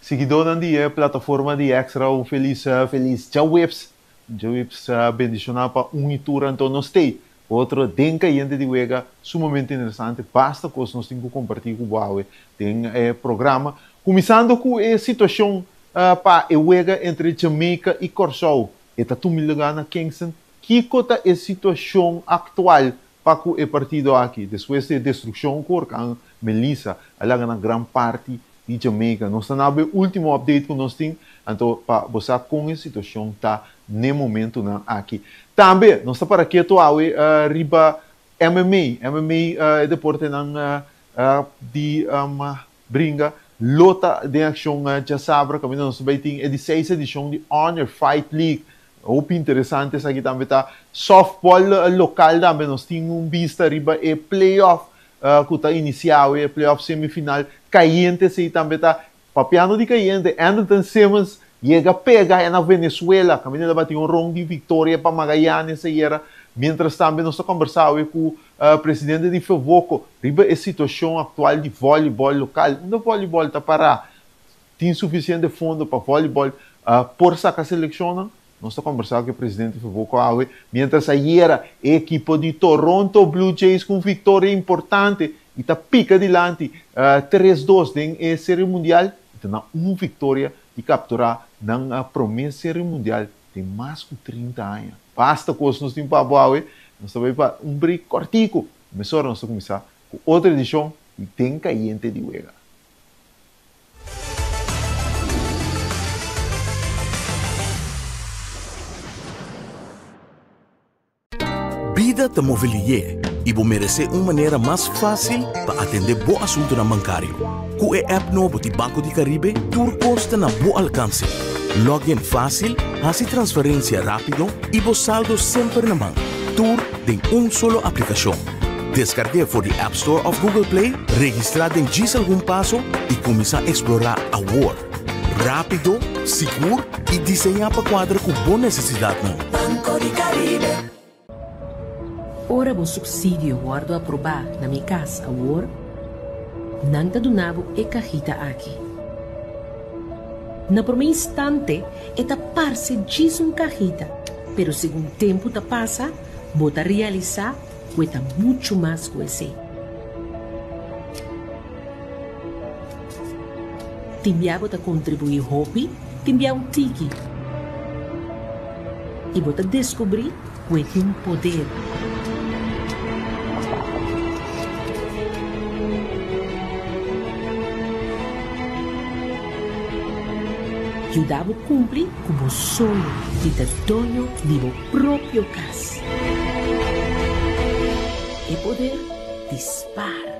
Siguidónan di e plataforma di Extra un felis felis djaweps. Djaweps bendishoná pa un i tur anto nos stay ku otro den Kayente di Wega sumamente interesante basta kos nos tin ku kompartí ku bo awe den e programa. Kuminsando ku e situashon pa e wega entre Jamaica i Kòrsou e ta tuma lugá na Kingston. Kiko ta e situashon aktual pa ku e partido aki despues di e destrukshon ku orkan Melissa a laga na gran parti di Jamaica? Nos ta na bo e ultimo update ku nos tin, anto pa bo sa kon e situashon ta n'e momentunan aki. Tambe nos ta para ketu awe riba MMA, MMA e deportenan di bringa lo ta den akshon djasabra kaminda nos ta bai tin e di seis edishon di Honor Fight League. Hopi interesante esaki tambe ta. Softball lokal tambe nos tin un bista riba e playoff ku ta inisiá awe, e playoff semifinal. Kayente esei tambe ta. Papiando di kayente, Andrelton Simmons yega pega na Venezuela kaminda el a bati un ron di viktoria pa Magallanes ayera. Mientras tambe nos ta kombersá awe ku presidente di Fevoco riba e situashon aktual di vòlibòl lokal. Unda vòlibòl ta pará? Tin sufisiente fondo pa vòlibòl por saka selekshonnan? Nos ta kombersá ku e presidente di Fevoco awe. Mientras ayera e ekipo di Toronto Blue Jays ku un viktoria importante i ta pika dilanti tres dos den e Serie Mundial i ta na un viktoria di kapturá nan promé Serie Mundial den mas ku 30 aña. Basta kos nos tin pa bo awe. Nos ta bai pa un break kòrtiku. Mesora nos ta kuminsá ku otro edishon di Den Kayente di Wega. Bida ta move lié i bo meresé un manera mas fásil pa atendé bo asuntunan bankario. Ku e app nobo di Banco di Caribe tur kos ta na bo alkanse. Log in fásil, hasi transferensia rápido i bo saldo semper na man. Tur den un solo aplikashon. Deskarg'é for di App Store òf Google Play, registrá den djis algun paso i kuminsá eksplorá awor. Rápido, sigur i diseñá pa kuadra ku bo nesesidatnan. Banco di Caribe. Ora bo supsidio wòrdu aprobá na Mi Kas Awor, nan ta duna bo e kahita aki. Na promé instante e ta parse djis un kahita, pero segun tempu ta pasa bo ta realisá ku e ta muchu mas ku esei. Tin bia bo ta kontribuí hopi, tin bia un tiki. I bo ta deskubrí ku e tin poder. Yuda bo kumpli ku bo soño di ta doño di bo propio kas. E poder di spar.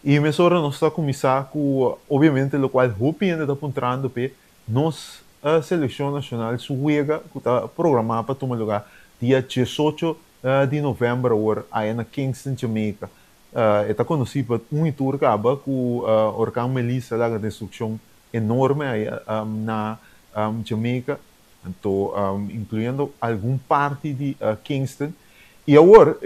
I mesora nos ta kuminsá ku obviamente lokual hopi hende ta puntrando p'e, nos selekshon nashonal su wega ku ta programá pa tuma lugá dia diesocho di novèmber awor aya na Kingston, Jamaica. E ta konosí pa un i tur kaba ku orkan Melissa laga destrukshon enorme aya na Jamaica. Anto, incluyendo algun parti di Kingston. Y awor,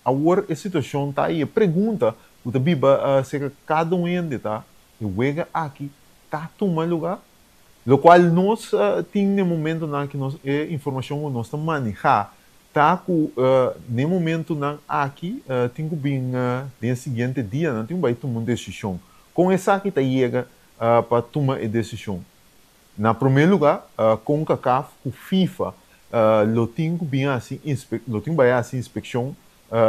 awor e situacion ta y e pregunta cu ta biba cerca cada un hende ta, e wega aki ta tuma lugar? Locual nos tin na e momentonan aki, nos, e informacion cu nos ta maneha ta cu na e momentonan aki tin cu bin den e siguiente dianan tin cu bay tuma un decision. Con esaki ta yega pa tuma e decision? Na prome lugar, Concacaf cu FIFA lo tin cu bin haci lo tin bay haci inspeccion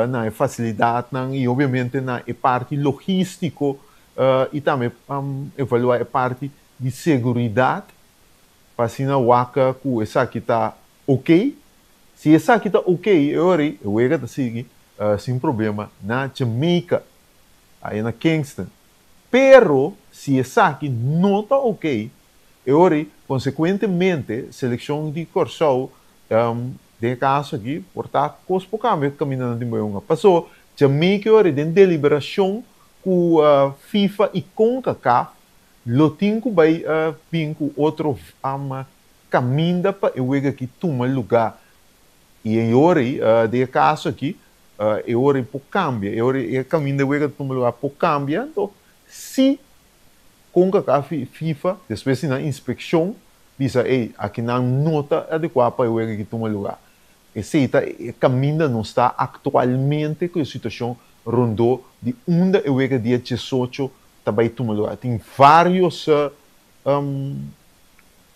na e facilidadnan y obviamente na e parti logistico y tambe evalua e parti di seguridad pa asina wak cu esaki ta ok. Si esaki ta ok, e ora e wega ta sigui sin problema na Jamaica, aya na Kingston. Pero si esaki no ta ok, e ora ei konsekuentemente selekshon di Kòrsou den e kaso aki por ta kos por kambia kaminda nan tin bai hunga. Paso Jamaica e ora ei den deliberashon ku FIFA i Concacaf lo tin ku bai bin ku otro kaminda pa e wega aki tuma lugá. I e ora ei den e kaso aki E ora ei por kambia, e ora ei e kaminda e wega ta tuma lugar por kambia, anto si Concacaf i FIFA despues di nan inspekshon bisa ey aki nan no ta adekuá pa e wega aki tuma lugar. Esei ta e kaminda nos ta aktualmente ku e situashon rondó di unda e wega dia diesocho ta bai tuma lugar. Tin vários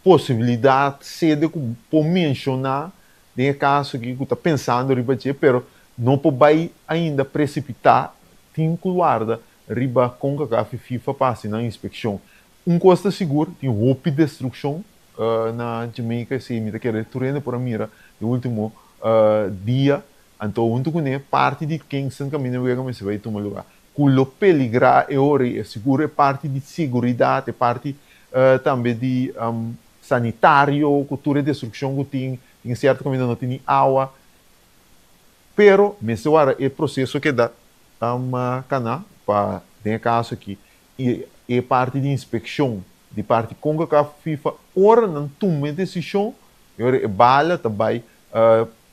posibilidat sede ku por menshoná Den e kaso aki ku ta pensando riba dje pero no por bai ainda presipitá, tin ku warda riba Concacaf i FIFA pa hasi nan inspekshon. Un kos ta sigur, tin hopi destrukshon na Jamaica, esei mi ta kere tur hende por a mira e ultimo dia. Anto huntu kuné parti di Kingston kaminda wega mester bai tuma lugá ku lo peligrá e ora ei, sigur e parti di seguridat, e parti tambe di sanitario, ku tur e destrukshon ku tin, tin sierto kaminda no tin ni awa, pero mester wara e proseso keda kana pa den e kaso aki e parti di inspekshon di parti Concacaf FIFA ora nan tuma e desishon e ora e bala ta bai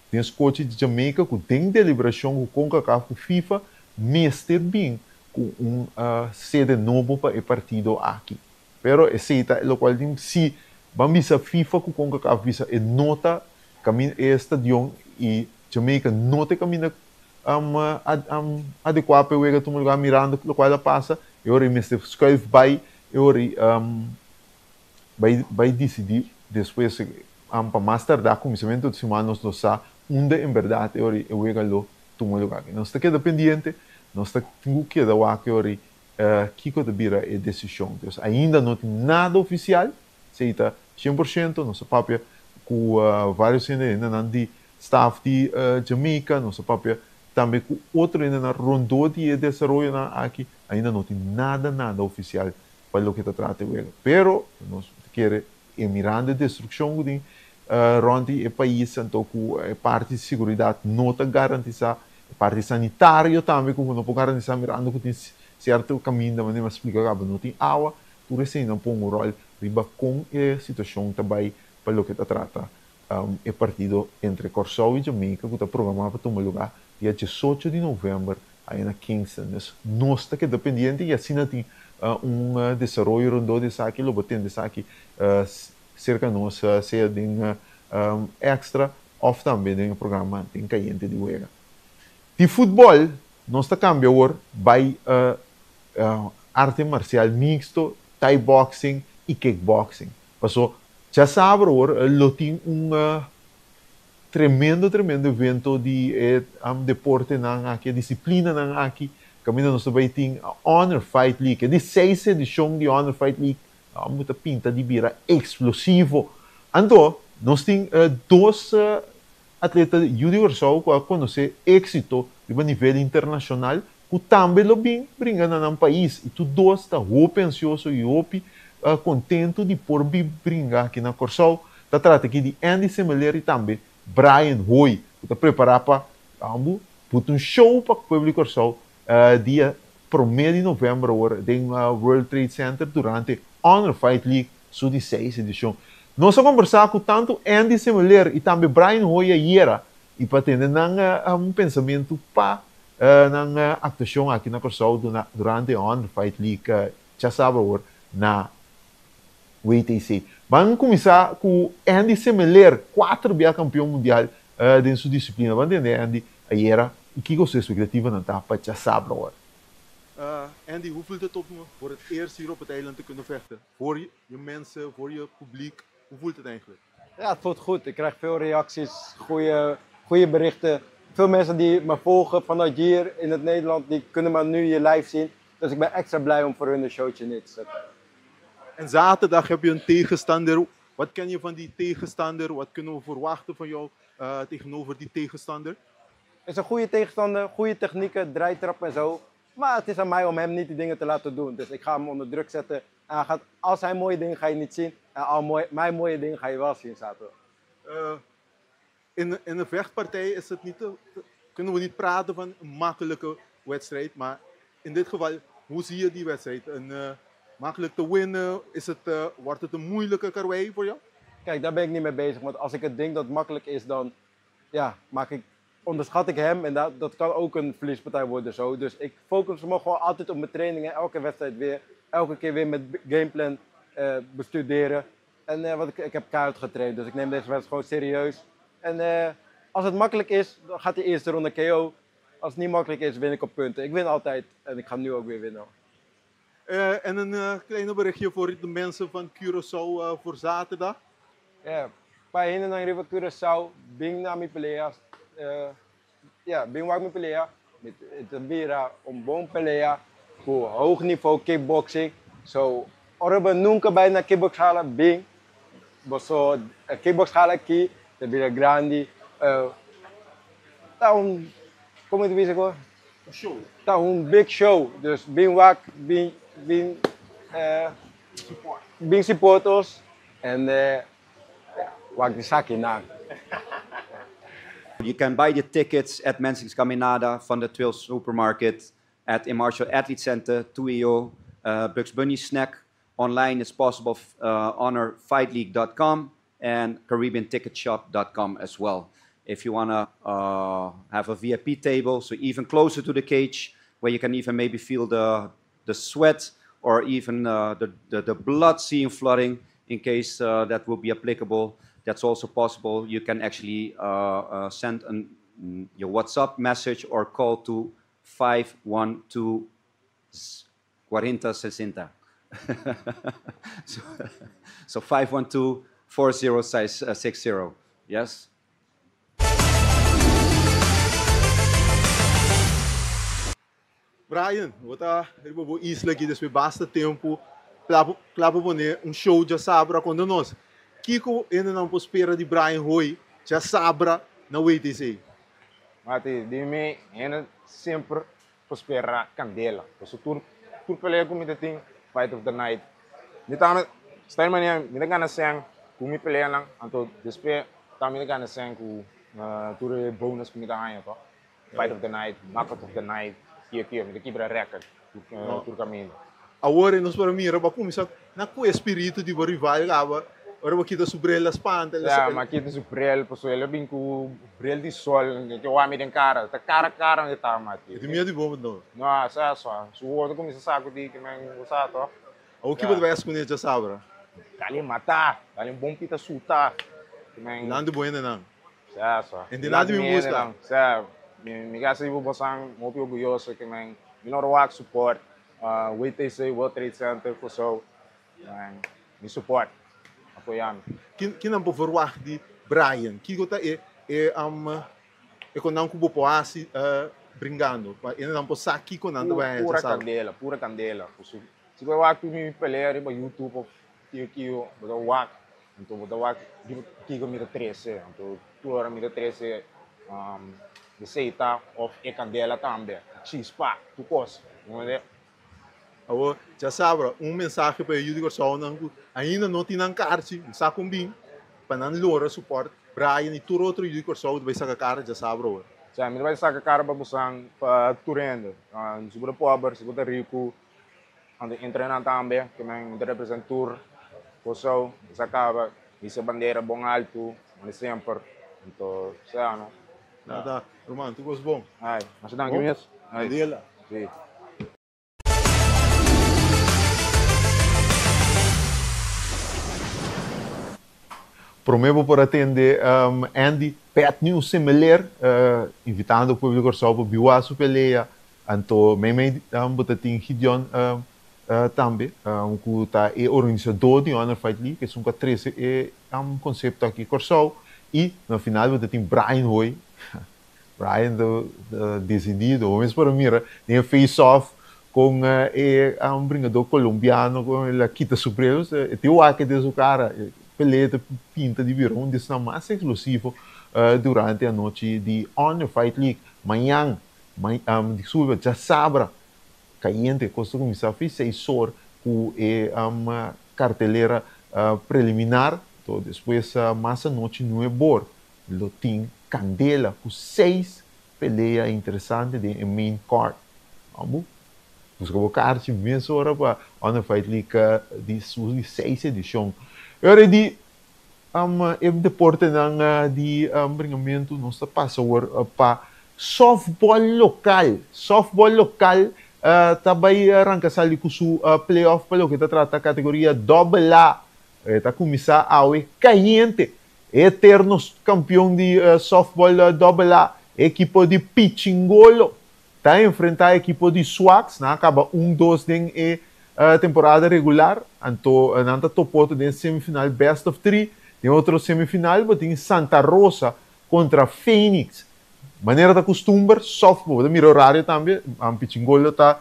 den skochi di Jamaica ku den deliberashon ku Concacaf ku FIFA mester bin ku un sede nobo pa e partido aki. Pero esey ta locual tin si ban bisa FIFA cu Concacaf bisa e no ta caminda e stadion y Jamaica no ta e caminda adecua pa e wega tuma lugar mirando locual a pasa e ora e mester schuif bay e ora e bay bay dicidi despues pa mas tarda cuminsamento di siman nos lo sa unda en berdad e ora e wega lo tuma lugar. Nos ta keda pendiente nos ta tin cu keda wak e ora Kiko ta bira e desishon? Dus ainda no tin nada ofisial, esei ta 100%, nos a papia ku vários hende, hendenan di staf di Jamaica, nos a papia tambe ku otro hendenan rondó di e desaroyonan aki, ainda no tin nada nada ofisial pa loke ta trata e wega. Pero nos ta kere e mirando e destrukshon ku tin rònt di e pais anto ku e parti di seguridat no ta garantisá, e parti sanitario tambe ku no por garantisá mirando ku tin sierto kaminda manera mi a splika kaba no tin awa, tur eseinan pon un ròl riba kon e situashon ta bai pa loke ta trata e partido entre Kòrsou i Jamaica ku ta programá pa tuma lugá dia diesocho di novèmber aya na Kingston. Dus nos ta keda pendiente i asina tin un desaroyo rondó di esaki lo bo tende esaki serka nos sea den Extra òf tambe den e programa Den Kayente di Wega. Di futbòl nos ta kambia awor bai arte marsial mixto, Thai boxing i kickboxing. Paso djasabra awor lo tin un Tremendo tremendo evento di e deportenan aki, e disiplinanan aki, kaminda nos ta bai tin Honor Fight League, e di seis edishon di Honor Fight League, amo ta pinta di bira eksplosivo. Anto, nos tin dos atleta yu di Kòrsou ku a konosé éksito riba nivel internashonal, ku tambe lo bin bringa na nan pais, i tur dos ta hopi ansioso i hopi kontentu di por bin bringa aki na Kòrsou. Ta trata aki di Andy Semeleer i tambe Brian Hooi ku ta prepará pa ambu buta un show pa pueblo di Kòrsou dia promé di novèmber awor den World Trade Center durante Honor Fight League su di seis edishon. Nos a kombersá ku tantu Andy Semeleer i tambe Brian Hooi ayera i pa tende nan un pensamentu pa nan aktuashon aki na Kòrsou durante e Honor Fight League djasabra awor na WTC. Ban kuminsá ku Andy Semeleer, kuater bia kampion mundial den su disiplina. Ban tende Andy ayera i kiko su espektativanan ta pa djasabra awor. Andy, hoe voelt het om voor het eerst hier op het eiland te kunnen vechten? Voor je mensen, voor je publiek, hoe voelt het eigenlijk? Ja, het voelt goed. Ik krijg veel reacties, goede, goede berichten. Veel mensen die me volgen vanuit hier in het Nederland, die kunnen me nu hier live zien. Dus ik ben extra blij om voor hun een showtje neer te zetten. En zaterdag heb je een tegenstander. Wat ken je van die tegenstander? Wat kunnen we verwachten van jou tegenover die tegenstander? Het is een goede tegenstander, goede technieken, draaitrap en zo. Maar het is aan mij om hem niet die dingen te laten doen. Dus ik ga hem onder druk zetten. En hij gaat, al zijn mooie dingen ga je niet zien. En al mooi, mijn mooie dingen ga je wel zien zaterdag. In een vechtpartij is het niet te, kunnen we niet praten van een makkelijke wedstrijd. Maar in dit geval, hoe zie je die wedstrijd? Een, makkelijk te winnen? Wordt het een moeilijke karwei voor jou? Kijk, daar ben ik niet mee bezig. Want als ik het denk dat het makkelijk is, dan ja, maak ik, onderschat ik hem. En dat kan ook een verliespartij worden. Zo. Dus ik focus me gewoon altijd op mijn trainingen. Elke wedstrijd weer. Elke keer weer met gameplan bestuderen. En wat ik heb keihard getraind. Dus ik neem deze wedstrijd gewoon serieus. En als het makkelijk is, dan gaat de eerste ronde KO. Als het niet makkelijk is, win ik op punten. Ik win altijd en ik ga nu ook weer winnen. En een kleine berichtje voor de mensen van Curaçao voor zaterdag. Ja, pa hendenan riba Curaçao, bin na mi pelea. Ja, bin wak mi pelea. E ta bira un bon pelea ku hoog niveau kickboxing. So, ora bo nunka bai na kickboxhala, bin. Boso kickboxhala aki ta bira grandi. Ta un, kon ta bisa ku? Un show. Ta un big show. Dus bin wak, bin, bin, support. Bin support ons. En wak esakinan. You can buy the tickets at Mensing's Caminada, van de Twil Supermarket, at Immartial Athlete Center, 2EO, Bugs Bunny Snack. Online it's possible honorfightleague.com and caribbeanticketshop.com as well. If you want to have a VIP table, so even closer to the cage, where you can even maybe feel the sweat or even the blood seeing flooding, in case that will be applicable, that's also possible. You can actually send your WhatsApp message or call to 512 40 60. So 512 4060. Yes? Brian, bo ta riba bo isla aki despues basta tempu, kla pa pone un show djasabra kontra nos. Kiko hendenan por spera di Brian Hooi djasabra na WTC? Mati, di mi hende semper por spera kandela. Pasobra tur pelea ku mi ta tin, fight of the night. Mi tambe, sta e manera, mi ta gana sèn ku mi peleanan, anto despues tambe mi ta gana sèn ku tur e bonus ku mi ta haña, to. Fight of the night, knockout of the night, kio kio, mi ta kibra record tur kaminda. Awor nos por a mira bo a kuminsá na ku e spiritu di bo rival kaba ora bo kita su bril a spanta. Ya, mi a kita su bril pasobra el a bin ku bril di sol, ke wak mi den kara, ta kara kara mi ta mati. E tin miedu di bo no? No, sa so, su wowo ta kuminsá sakudí ke men bo sa to. Awor ki bo ta bai hasi djasabra? Dale mata, dale un bon pita suta. Nan di bo hendenan. Sa, so. En di nan di mi buska. Sa, mi casa di bo bosan hopi orguyoso ke men mi no wak support WTC, World Trade Center, Kòrsou. Mi support, apoyá mi. Ki nan por verwagt di Brian? Kiko ta e e e kon nan ku bo por hasi bringando pa e nan por sa kiko nan ta bai haña Pura kandela, pura kandela. Si bo wak tur mi pelea riba YouTube of kiko kiko, bo ta wak, anto bo ta wak riba kiko mi ta trese. Anto tur ora mi ta trese receita of e kandela tambe, chispa, tur kos. Awor, djasabra, un mensahe pa e yu di Kòrsounan ku ainda no tin nan karchi, mi sa kon bin pa nan lora supòrt Brian i tur otro yu di Kòrsou ta bai saka kara djasabra awor. Sa, mi ta bai saka kara pa bosan, pa tur hende. Si bo ta pòber, si bo ta riku, anto entrenan tambe, ke men mi ta represent tur Kòrsou. Mi sa kaba. Hisa bandera bon altu, manera semper. Anto, sea no. Nada, ruman, tur kos bon. Ai, masha danki mes. Ai. Candela. Si. Promé bo por atende Andy Pet News Semeler, invitando pueblo di Kòrsou pa biwa su pelea. Anto meimei bo ta tin Gideon tambe, ku ta e organisadó di Honor Fight League, esun ku a trese e konsepto aki Kòrsou. I na final bo ta tin Brian Hooi. Brian ta desidido, bo mes por a mira den e face off kon e bringadó kolombiano kon el a kita su bril, e tin wak den su kara, e pelea ta pinta di bira un di esnan mas eksplosivo durante anochi di Honor Fight League. Mañan, diskulpa, djasabra kayente kos ta kuminsá fi seis or ku e kartelera preliminar, despues mas anochi nuebor Lo tin kandela ku seis pelea interesante den e main card. Amo buska bo karchi mesora pa Honor Fight League di su di seis edishon. E ora di e deportenan di bringamentu nos ta pasa awor pa softball lokal. Softball lokal ta bai ranka sali ku su playoff pa loke ta trata kategoria dòbel A. E ta kuminsá awe kayente. E eterno kampion di softball Dòbel A, e ekipo di Pichingolo, ta enfrentá e ekipo di Swax. Nan a kaba un dos den e temporada regular, anto nan ta topa otro den semifinal best of three. Den otro semifinal bo tin Santa Rosa kontra Phoenix. Manera ta kustumber, softball, bo ta mira orario tambe, Pichingolo ta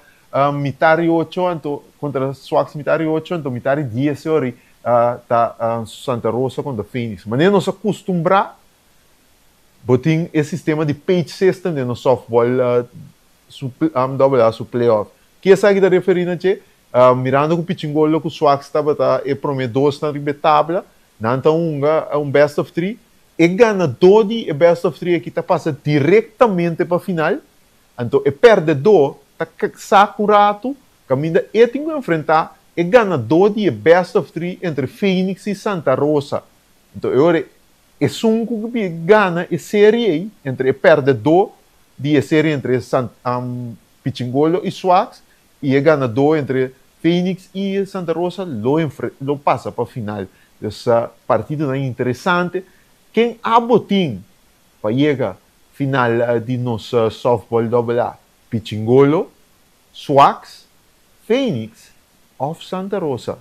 mitar di ocho, anto kontra Swax mitar di ocho, anto mitar di dies ora ta Santa Rosa kontra Phoenix. Manera nos a kustumbrá, bo tin e sistema di page system den nos softball su double A su playoff. Ki esaki ta referí na dje? Mirando ku Pichingolo ku Swax tabata e promé dosnan riba e tabla, nan ta hunga un best of three. E ganadó di e best of three aki ta pasa direktamente pa final, anto e pèrdedó ta sak un ratu kaminda e tin ku enfrentá e ganadó di e best of three entre Phoenix i Santa Rosa. Anto e ora esun ku gana e serie ei entre e pèrdedó di e serie entre Pichingolo i Swax i e ganadó entre Phoenix i Santa Rosa lo lo pasa pa final. Dus partidonan interesante. Ken abo tin pa yega final di nos softball dobbel A? Pichingolo, Swax, Phoenix of Santa Rosa?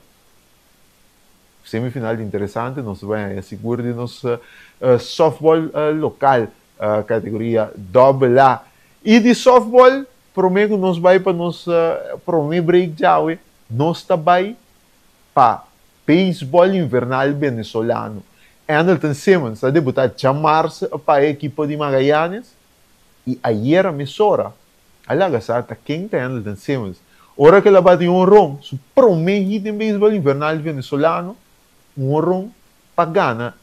Semifinal interesante nos ta bai haña sigur di nos softball lokal kategoria dobbel A. I di softball Promé ku nos bai pa nos promé break djawe, nos ta bai pa beisbòl invernal venezolano. Andrelton Simmons a debutá djamars pa e ekipo di Magallanes i ayera mesora a laga sa ta ken ta Andrelton Simmons. Ora ku el a bati un honron, su promé hit den beisbòl invernal venezolano, un honron pa gana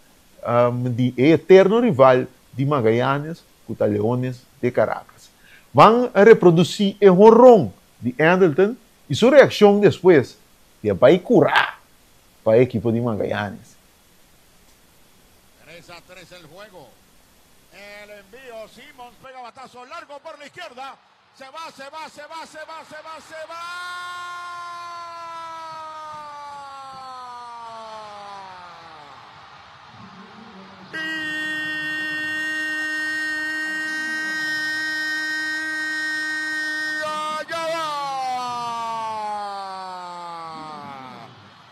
di e eterno rival di Magallanes, ku ta Leones de Caracas. Van a reprodusí e honron di Andrelton i su reakshon despues di a bai kurá pa e ekipo di Magallanes. Tres a tres el juego. El envío, Simmons pega batazo largo por la izquierda. Se va, se va, se va, se va, se va, se va. Y allá va.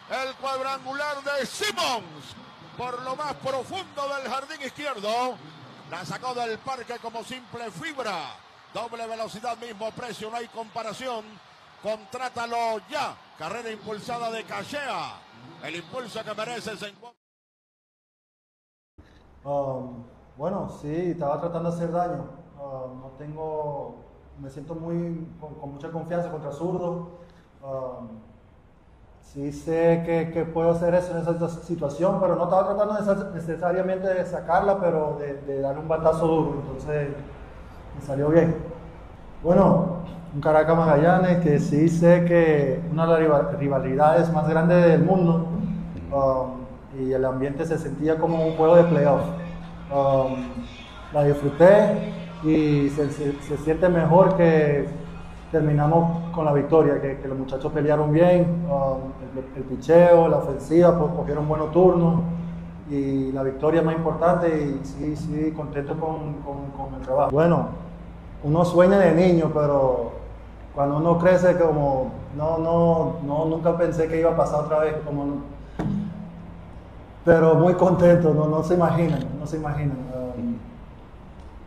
El cuadrangular de Simmons por lo más profundo del jardín izquierdo. La sacó del parque como simple fibra. Doble velocidad, mismo precio, no hay comparación. Contrátalo ya. Carrera impulsada de Cachea. El impulso que merece se encuentra. Um, bueno, sí, estaba tratando de hacer daño. Um, no tengo, me siento muy con, con mucha confianza contra zurdo. Um, sí sé que, que, puedo hacer eso en esa situación, pero no estaba tratando necesariamente de sacarla, pero de, de dar un batazo duro. Entonces me salió bien. Bueno, un Caracas Magallanes que sí sé que una de las rivalidades más grandes del mundo. Um, Y el ambiente se sentía como un juego de playoff. Um, la disfruté y se, se, siente mejor que terminamos con la victoria, que, que los muchachos pelearon bien, um, el, el, picheo, la ofensiva, pues, cogieron buenos turnos y la victoria más importante y sí, sí, contento con, con, con el trabajo. Bueno, uno sueña de niño, pero cuando uno crece como, no, no, no, nunca pensé que iba a pasar otra vez, como, pero muy contento, no, no se imaginan, no se imaginan. Um,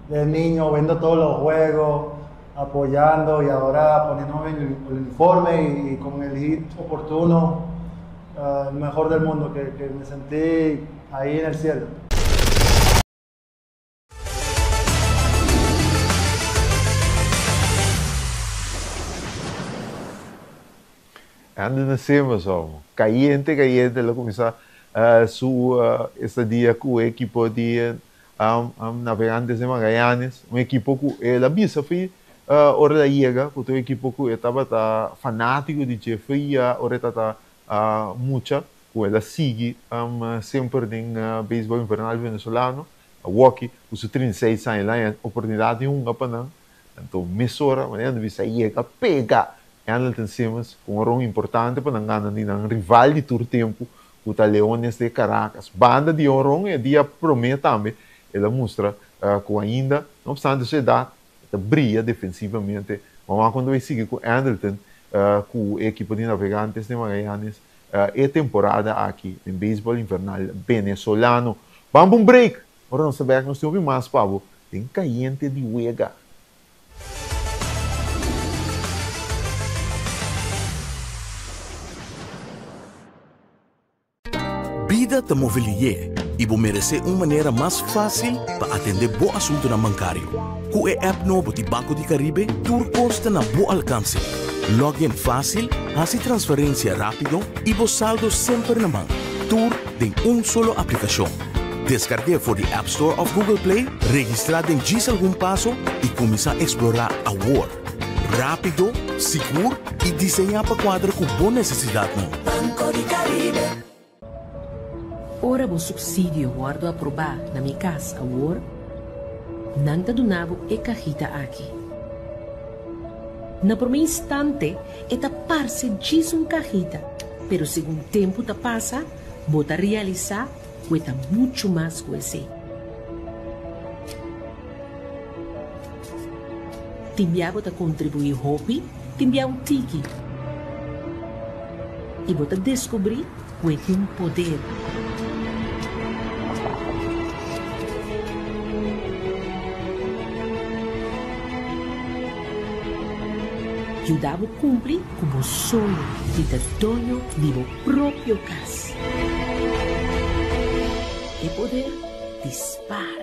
de niño viendo todos los juegos, apoyando y ahora poniéndome el, el uniforme y, y, con el hit oportuno, uh, el mejor del mundo, que, que me sentí ahí en el cielo. Andrelton Simmons, oh, caliente, caliente, el a cuminsa uh, su uh, estadia cu e ekipo di um, um, Navegantes de Magallanes, un ekipo cu el a bisa fi uh, ora el a yega, cu ta un ekipo cu e tabata fanatico di dje fi ya ora e tata uh, mucha, cu el a sigui um, semper den uh, beisbol invernal venezolano. Awoki, cu su 36 aña, el a haña oportunidad di hunga pa nan. Anto mesora, manera nan bisa yega pega Andrelton Simmons ku un ron importante pa nan gana di nan rival di tur tempu ku ta Leones de Caracas. Banda di un ron e dia promé tambe el a mustra ku ainda, no opstante su edat, e ta bria defensivamente. Mama kuando e sigui ku Andrelton ku e ekipo di Navegantes de Magallanes e temporada aki den beisbòl invernal venezolano. Ban pa un break! Ora nos ta bèk nos tin hopi mas pa bo den Kayente di Wega. Bida ta move lihé i bo meresé un manera mas fásil pa atendé bo asuntunan bankario. Ku e app nobo di Banco di Caribe tur kos ta na bo alkanse. Log in fásil, hasi transferensia rápido i bo saldo semper na man. Tur den un solo aplikashon. Deskarg'é for di App Store òf Google Play, registrá den djis algun paso i kuminsá eksplorá awor. Rápido, sigur i diseñá pa kuadra ku bo nesesidatnan. Banco di Caribe. Ora bo supsidio wòrdu aprobá na Mi Kas Awor, nan ta duna bo e kahita aki. Na promé instante e ta parse djis un kahita, pero segun tempu ta pasa bo ta realisá ku e ta muchu mas ku esei. Tin bia bo ta kontribuí hopi, tin bia un tiki. I bo ta deskubrí ku e tin poder. Yuda bo kumpli ku bo soño di ta doño di bo propio kas. E poder di spaar.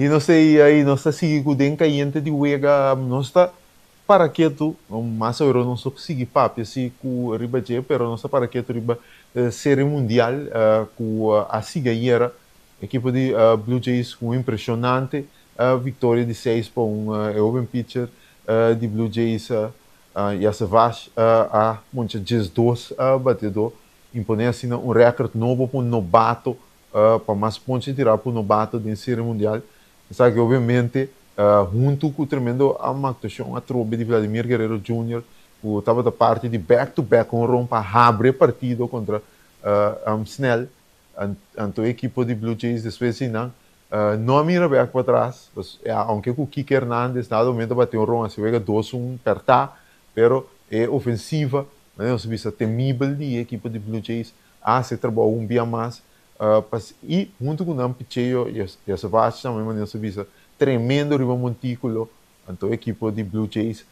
I nos ta i nos ta sigui ku den kayente di wega, nos ta para ketu, mas awor nos lo sigui papia si ku riba dje, pero nos ta para ketu riba Serie Mundial ku a sigui ayera. Ekipo di Blue Jays ku un impreshonante viktoria di 6-1. E hoben pitcher di Blue Jays, Yasevach, a moncha 12 bateadó, imponé asina un rèkòrt nobo pa un nobato pa mas ponche tirá pa un nobato den Serie Mundial. Esaki obviamente huntu ku tremendo aktuashon atrobe di Vladimir Guerrero Junior ku tabata parti di back to back honron pa habri e partido kontra Snell. Anto e ekipo di Blue Jays despues di nan no a mira bek patras, aunke ku Kike Hernandez dado momento a bati un ron a wega 2-1 pèrtá, pero e ofensiva, manera nos a bisa, temibel di e ekipo di Blue Jays a hasi e trabou un bia mas i huntu ku nan picheo Yasevach tambe manera nos a bisa tremendo riba montíkulo. Anto e ekipo di Blue Jays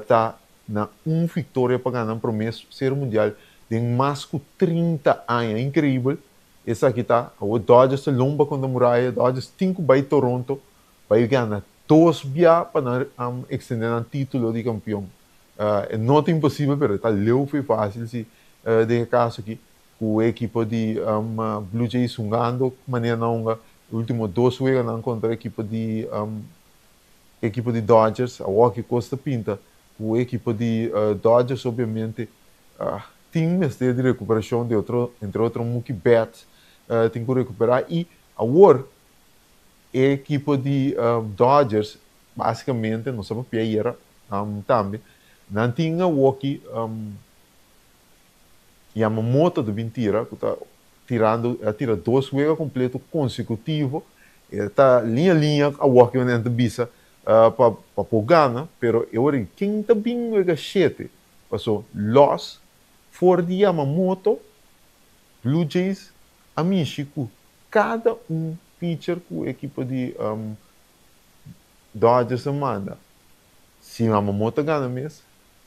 ta na un viktoria pa gana nan promé Serie Mundial den mas ku 30 aña. Inkreibel esaki ta. Awor Dodgers ta lomba kontra muraya. Dodgers tin ku bai Toronto bai gana dos bia pa nan ekstendé nan título di kampion. E no ta imposibel pero e ta leu for fásil si den e kaso aki ku e ekipo di Blue Jays hungando manera nan hunga e último dos weganan kontra ekipo di Dodgers. Awor ki kos ta pinta ku ekipo di Dodgers, obviamente tin mester di rekuperashon di otro, entre otro Mookie Betts tin ku rekuperá i awor e ekipo di Dodgers básikamente nos a papia ayera tambe nan tin awor ki Yamamoto ta bin tira ku ta tirando a tira dos wega kompleto konsekutivo e ta liña liña awor ki nan ta bisa pa pa por gana pero e ora ken ta bin wega 7 paso los for di Yamamoto. Blue Jays a mishi ku kada un pitcher ku ekipo di Dodgers a manda. Si Yamamoto gana mes,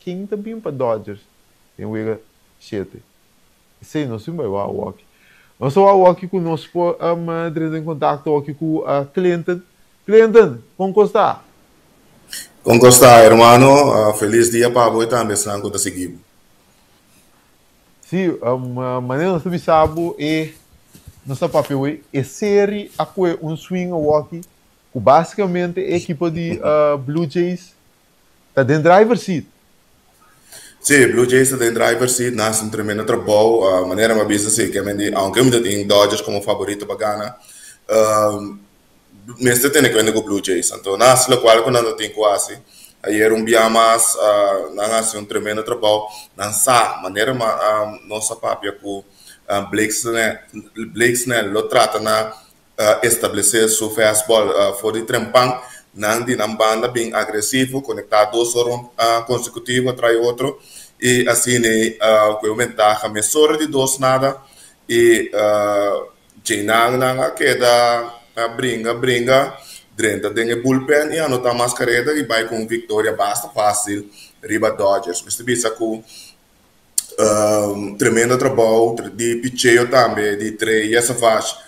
ken ta bin pa Dodgers den wega 7? Esei nos tin bai wak awoki. Nos ta wak awoki ku nos por drenta en kontakto awoki ku Clinton. Clinton, kon kos ta? Kon kos ta, hermano? Felis dia pa bo i tambe esnan ku ta sigui bo. Sí, manera nos ta bisa bo e nos ta papia hoy, e seri a kohe un swing awoki ku basikamente e ekipo di Blue Jays ta den driver seat. Sí, Blue Jays ta den driver seat, nan hasi un tremendo trabou. Manera mi a bisa si, ke men di aunke mi ta tin Dodgers komo favorito pa gana, mester tene kuenta ku Blue Jays. Anto nan hasi lokual ku nan ta tin ku hasi. Ayer un bia mas nan hasi un tremendo trabou. Nan sa manera nos a papia ku Blake Snell, Blake Snell lo trata na establesé su fastball for di trempan. Nan di nan banda bin agresivo, konektá dos horon konsekutivo tras otro i asina ku e ventaha mesora di 2-0 i djeinan nan a keda bringa bringa drenta den e bullpen i anotá mas kareda i bai ku un viktoria basta fásil riba Dodgers. Mester bisa ku tremendo trabou di picheo tambe di Trey Yesavage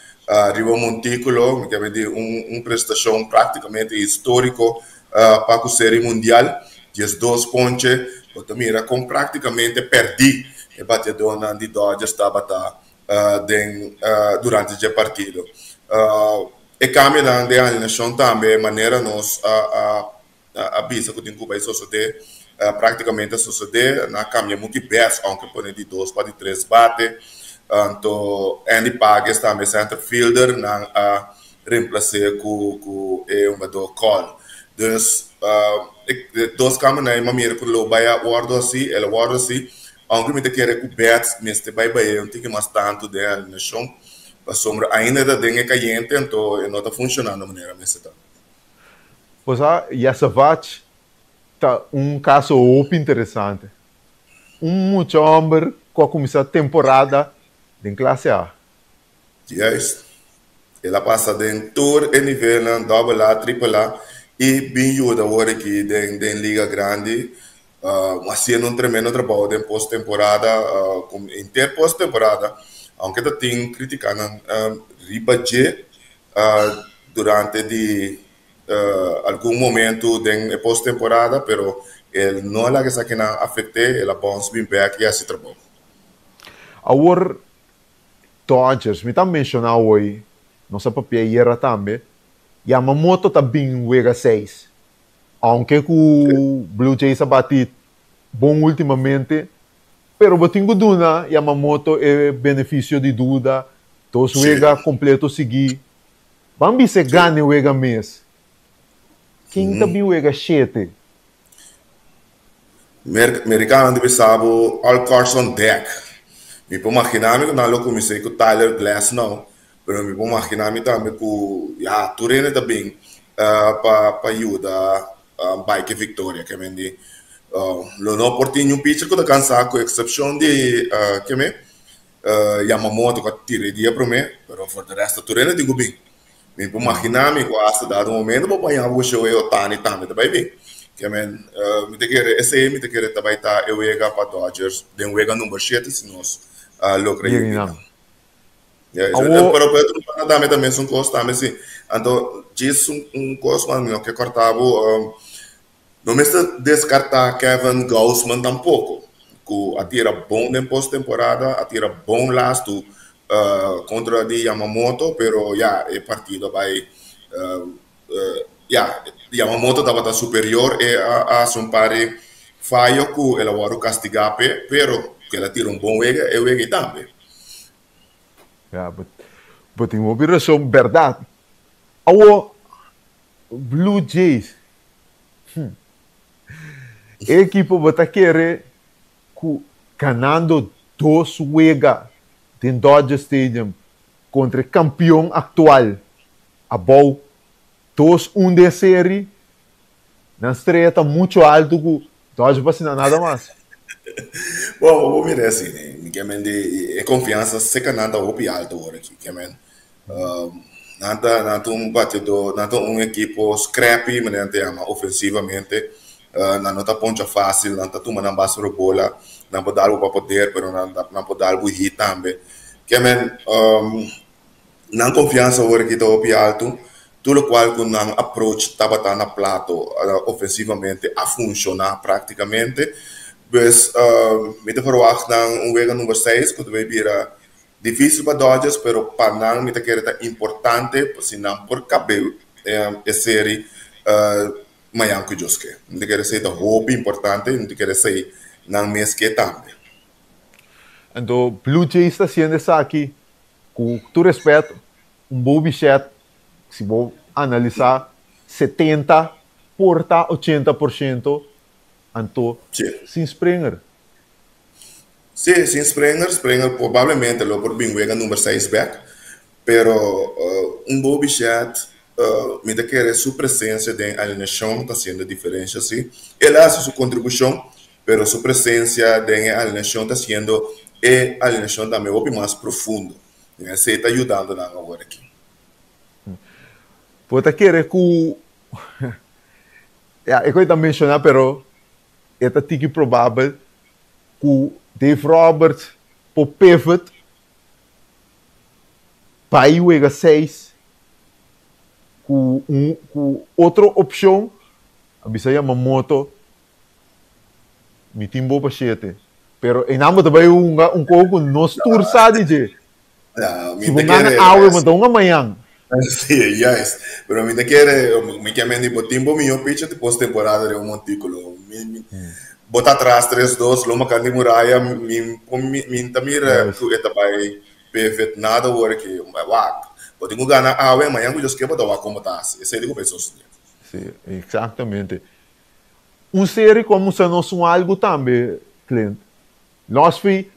riba montíkulo. Mi kere di un prestashon práktikamente históriko pa ku Serie Mundial. 12 ponche, bo ta mira kon práktikamente pèrdí e bateadónan di Dodgers tabata den durante dje partido. E kambionan den alineashon tambe manera nos a bisa ku tin ku bai sosodé, práktikamente a sosodé. Nan a kambia Mookie Betts, aunke pone di dos pa di tres bate. Anto Andy Pages tambe center fielder nan a remplas'é ku e hungadó Cole. Dus e dos kambionan ei mi a mira ku lo bai a wòrdu hasi, el a wòrdu hasi, aunke mi ta kere ku Betts mester bai bai un tiki mas tantu den alineashon pasobra ainda e ta den e kayente anto e no ta funshonando manera mester ta. Osea, Yasavach ta un kaso hopi interesante. Un mucha hòmber ku a kuminsá temporada den klase A. Juist. El a pasa den tur e nivelnan, dòbel A, tripel A, i bin yuda awor aki den den Liga Grandi, hasiendo un tremendo trabou den posttemporada, henter posttemporada, aunke ta tin kritikanan riba dje. durante di algun momento den e posttemporada, pero e no a laga esakinan afect'é, el a bounce bin bek i hasi trabou. Awor Dodgers, mi ta menciona hoy, nos a papia ayera tambe, Yamamoto ta bin wega seis. Aunke ku Blue Jays a bati bon ultimamente, pero bo tin ku duna Yamamoto e beneficio di duda, dos wega completo sigui. Ban bisa e gana e wega mes. Ken ta bin wega shete? Mericanonan ta bisa bo all cards on deck. Mi por magina mi ku nan lo kuminsá ku Tyler Glasnow, pero mi por magina mi tambe ku ya tur hende ta bin pa pa yuda bai ku e viktoria. Ke men di lo no por tin niun pitcher ku ta kansa ku eksepshon di ke men Yamamoto ku a tira e dia promé, pero for de resto tur hende tin ku bin. Mi por magina mi ku hasta dado momento bo baña bo show e Otani tambe ta bai bin. Ke men mi ta kere esei mi ta kere ta bai ta e wega pa Dodgers den wega number shete si nos logra yega einan. Pero Pedro Lupana tambe ta mesun kos tambe si. Anto djis un kos mas mi no ke kòrta bo. No mester deskartá Kevin Gausman tampoko, ku a tira bon den posttemporada, a tira bon lastu kontra di Yamamoto, pero ya e partido a bai ya Yamamoto tabata superior, e a hasi un par di fayo ku el a wòrdu kastigá p'e, pero ku el a tira un bon wega, e wega ei tambe. Ya, bo tin hopi rason, bèrdat. Awor, Blue Jays. Hm. E ekipo bo ta kere ku ganando dos wega den Dodger Stadium kontra e kampion aktual abou 2-1 den seri, nan strea ta mucho altu ku Dodger pa asina nada mas. Bon, bo por mira asina, mi ke men di e konfiansa seka nan ta hopi altu ora aki, ke men Nan ta nan ta un bateador, nan ta un ekipo scrappy, manera nan ta yama, ofensivamente. Nan no ta poncha fácil, nan ta tuma nan base riba bola, nan por dal bo pa poder, pero nan nan por dal bo hit tambe. Ke men nan konfiansa awor aki ta hopi altu, tur lokual ku nan approach tabata na plato ofensivamente a funshoná práktikamente. Pues mi ta ferwagt nan un wega number seis ku ta bay bira Difícil pa Dodgers, pero pa nan mi ta kere ta importante si nan por kabe e seri mañan ku Dios ke. Mi ta kere esei ta hopi importante i mi ta kere esei nan mes ke tambe. Anto Blue Jays ta haciendo esaki cu tur respet, un Bo Bichette, si bo analisa 70 por ta 80%, anto sin Springer. Sí, sin Springer, Springer probablemente lo por bin wega number seis bek, pero un Bo Bichette mi ta kere su presencia den alineacion ta haciendo diferencia sí. El a haci su contribucion, pero su presencia den e alineacion ta haciendo e alineacion tambe hopi mas profundo. Esey ta yudando nan awor aki. Bo ta kere cu, ya, e cu e ta menciona pero E ta tiki probabel ku Dave Roberts por pivot bai wega seis ku un ku otro opshon, a bisa Yamamoto mi tin bo pa shete, pero einan bo ta bai hunga un koho ku nos tur sa di dje. Si bo gana awe bo ta hunga mañan. Sí, juist. Pero mi ta kere, mi ke mende bo tin bo mihó pitcher di postemporada den un montíkulo. Mi, mi, bo ta atras 3-2, lo makan di muraya, mi, mi, mi ta mira ku e ta bai pivot nada awor aki. Wak, bo tin ku gana awe, mañan ku Dios ke bo ta wak kon bo ta hasi. Esei di ku bai sosodé. Sí, exactamente. Un serie ku a mustra nos un algu tambe, Clint. Nos fi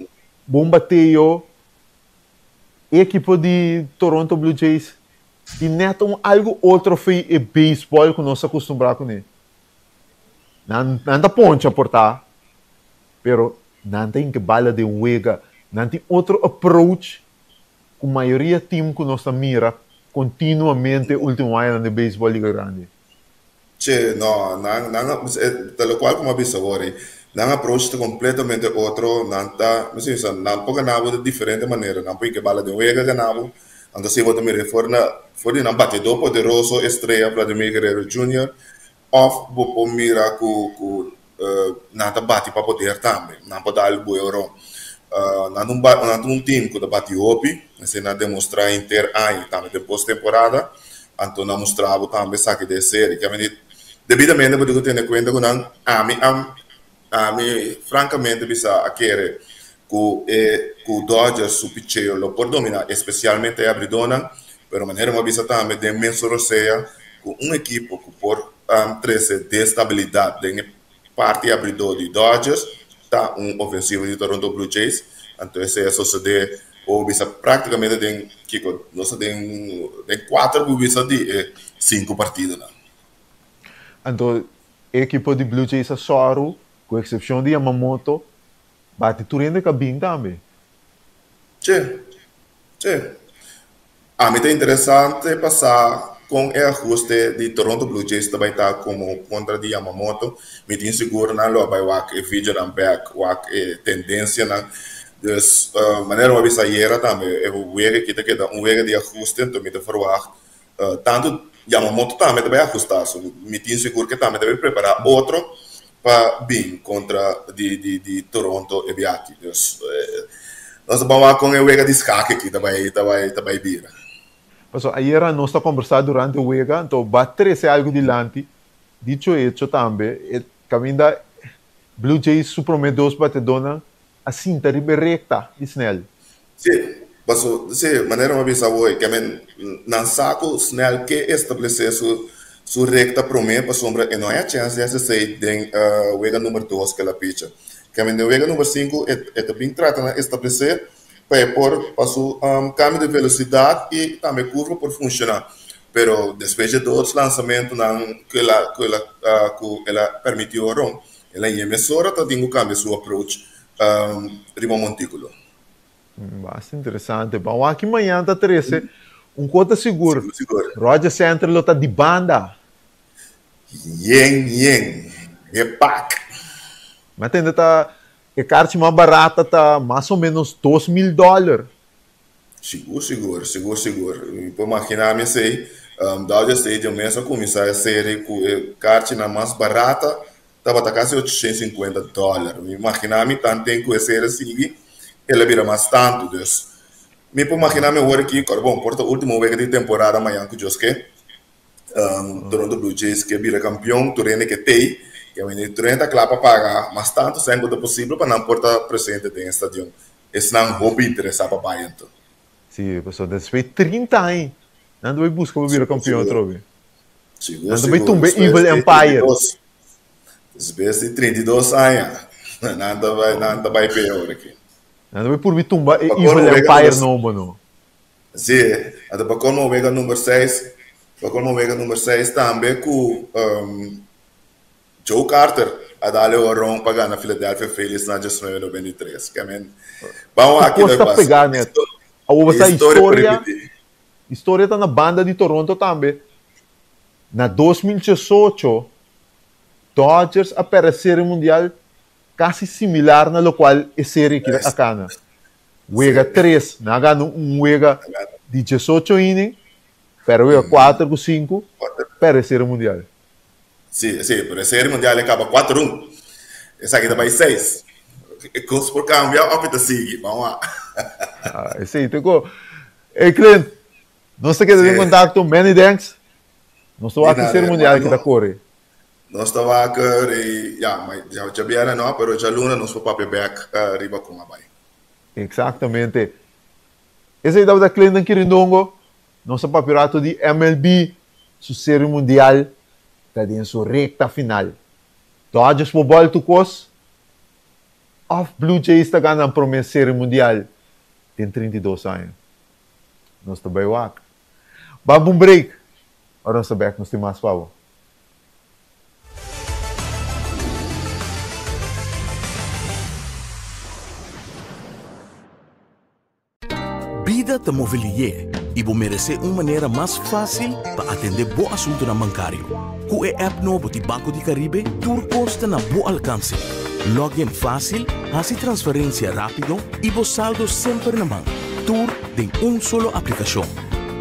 bon bateo E ekipo di Toronto Blue Jays tin net un algu otro fi e beisbòl ku nos a kustumbrá kuné. Nan nan ta poncha por ta, pero nan ta hinka bala den wega. Nan tin otro approach ku mayoria tim ku nos ta mira kontinuamente último añanan den beisbòl Liga Grandi. Che, no, nan, nan, ta lokual ku mi a bisa awor ei, nan approach ta kompletamente otro, nan ta, mi si bisa, nan por gana bo di diferente manera, nan por hinka bala den wega gana bo, Anto si bo ta mira for na for di nan batidó poderoso estrella Vladimir Guerrero Junior òf bo por mira ku ku nan ta bati pa poder tambe. Nan por dal bue oron. Nan ta un nan ta un team ku ta bati hopi, esei nan a demostrá henter aña i tambe den postemporada. Anto nan mustra bo tambe esaki den e serie. Debidamente bo tin ku tene kuenta ku nan ami a Ami francamente bisa a kere cu e cu Dodgers su picheo lo por domina especialmente e abridornan, pero manera mi a bisa tambe den mesun rosea cu un ekipo cu por trece destabilidad den e parti abridor di Dodgers ta un ofensivo di Toronto Blue Jays, anto esey a sosode bo bisa practicamente den kico nos ta den den cuater bo bisa di e cinco partidonan. Anto E ekipo di Blue Jays a sòru, ku eksepshon di Yamamoto, bati tur hende ku a bin tambe. Che, che. Ami ta interesante pa sa kon e ahuste di Toronto Blue Jays ta bai ta komo kontra di Yamamoto. Mi tin sigur nan lo a bai wak e videonan bek, wak e tendensianan. Dus, manera mi a bisa ayera tambe, e wega aki ta keda un wega di ahuste, anto mi ta ferwagt Tantu Yamamoto tambe ta bai ahustá su. Mi tin sigur ke tambe ta bai prepará otro pa bin kontra di di di Toronto e biaha. Dus nos ta ban wak kon e wega di skak aki ta bai ta bai ta bai bira. Pasobra ayera nos ta kombersá durante e wega, anto ba trese algu dilanti, dicho hecho tambe e kaminda Blue Jays su promé dos batedónan a sinta riba e rekta di Snell. Sí, paso, sí, manera mi a bisa awor, ke men nan sa ku Snell ke establesé su su rekta promé pasobra e no haya chèns di hasi esei den wega number dos ku el a picha. Ke men den wega number sinku e e ta bin trata na establesé pa e por pa su kambio di velosidat i tambe kurva por funshoná. Pero despues dje dos lansamentunan ku el a ku el a ku el a permití horon, El a yema mesora ta tin ku kambia su approach riba montíkulo. Basta interesante. Ban wak aki mañan ta trese un kos ta sigur. Sigur, sigur. Rogers Center lo ta di banda. Yen, yen. E pak. Mi a tende ta e karchi mas barata ta mas o menos 2000 dòler. Sigur, sigur, sigur, sigur. Mi por imaginá mi esei. Dodger Stadium mes a kuminsá e serie ku e karchinan mas barata tabata kasi 850 dòler. Mi imaginá mi tanten ku e serie sigui el a bira mas tantu. Dus mi por imaginá mi awor aki, kòrda bon, por ta último wega di temporada mañan ku Dios ke. Toronto Blue Jays ke bira kampion, tur hende ke tei, ke tur hende ta kla pa paga mas tantu sèn ku ta posibel pa nan por ta presente den e stadion. Esnan hopi interesá pa bai anto. Sí, pasobra despues di 30 aña nan ta bai buska pa bira kampion atrobe. Sigur, Nan ta bai tumba e Evil Empire. Despues di 32 aña nan ta bai, nan ta bai p'e ora aki. Nan ta bai purbi tumba e Evil Empire nobo no. Sí, anto pa colmo wega number seis, pa colmo wega number seis tambe ku Joe Carter a dal e horon pa gana Philadelphia Phillies na 1993. Ke men, ban wak Tur kiko kos ta pasa. pegá net. Awor bo sa Historia por historia, repetí. historia ta na banda di Toronto tambe. Na 2018, Dodgers a pèrdè Serie Mundial kasi similar na lokual e serie aki a kana. Wega tres, nan a gana un wega di 18 inning, pèrdè wega kuater ku sinku, pèrdè Serie Mundial. Sí, sí, pero e serie mundial e kaba 4-1. Esaki ta bai 6. E kos por kambia òf e ta sigui. Ban wak. Ah, esei te ko. Ey Clint, nos ta keda den kontakto. Many thanks. Nos ta wak e serie mundial ki ta kore. Nos ta wak rei, ya, ma djabièrnè no, pero djaluna nos por papia bèk riba kon a bai. Eksaktamente. Esei tabata Clinton Kirindongo. Nos a papia rato di MLB. Su Serie Mundial ta den su recta final. Dodgers por boltu cos of Blue Jays ta gana nan prome Serie Mundial den 32 aña? Nos ta bay wak. Ban pa un break. Ora nos ta bek nos tin mas pa bo. Bida ta move lié i bo meresé un manera mas fásil pa atendé bo asuntunan bankario. Ku e app nobo di Banco di Caribe, tur kos ta na bo alkanse. Log in fásil, hasi transferensia rápido i bo saldo semper na man. Tur den un solo aplikashon.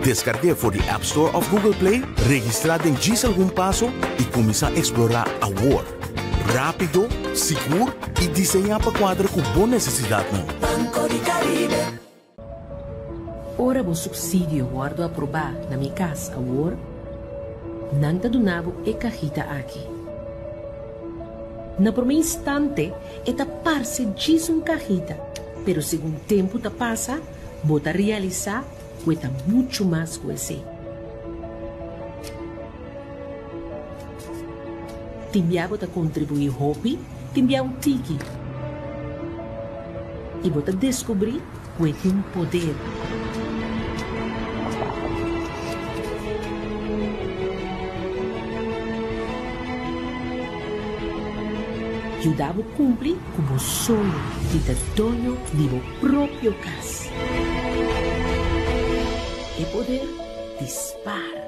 Deskarg'é for di App Store òf Google Play, registrá den djis algun paso i kuminsá eksplorá awor! Rápido, sigur i diseñá pa kuadra ku bo nesesidatnan. Banco di Caribe. Ora bo supsidio wòrdu aprobá na Mi Kas Awor, nan ta duna bo e kahita aki. Na promé instante e ta parse djis un kahita, pero segun tempu ta pasa bo ta realisá ku e ta muchu mas ku esei. Tin bia bo ta kontribuí hopi, tin bia un tiki. I bo ta deskubrí ku e tin poder. Yuda bo kumpli ku bo soño di ta doño di bo propio kas. E poder di spar.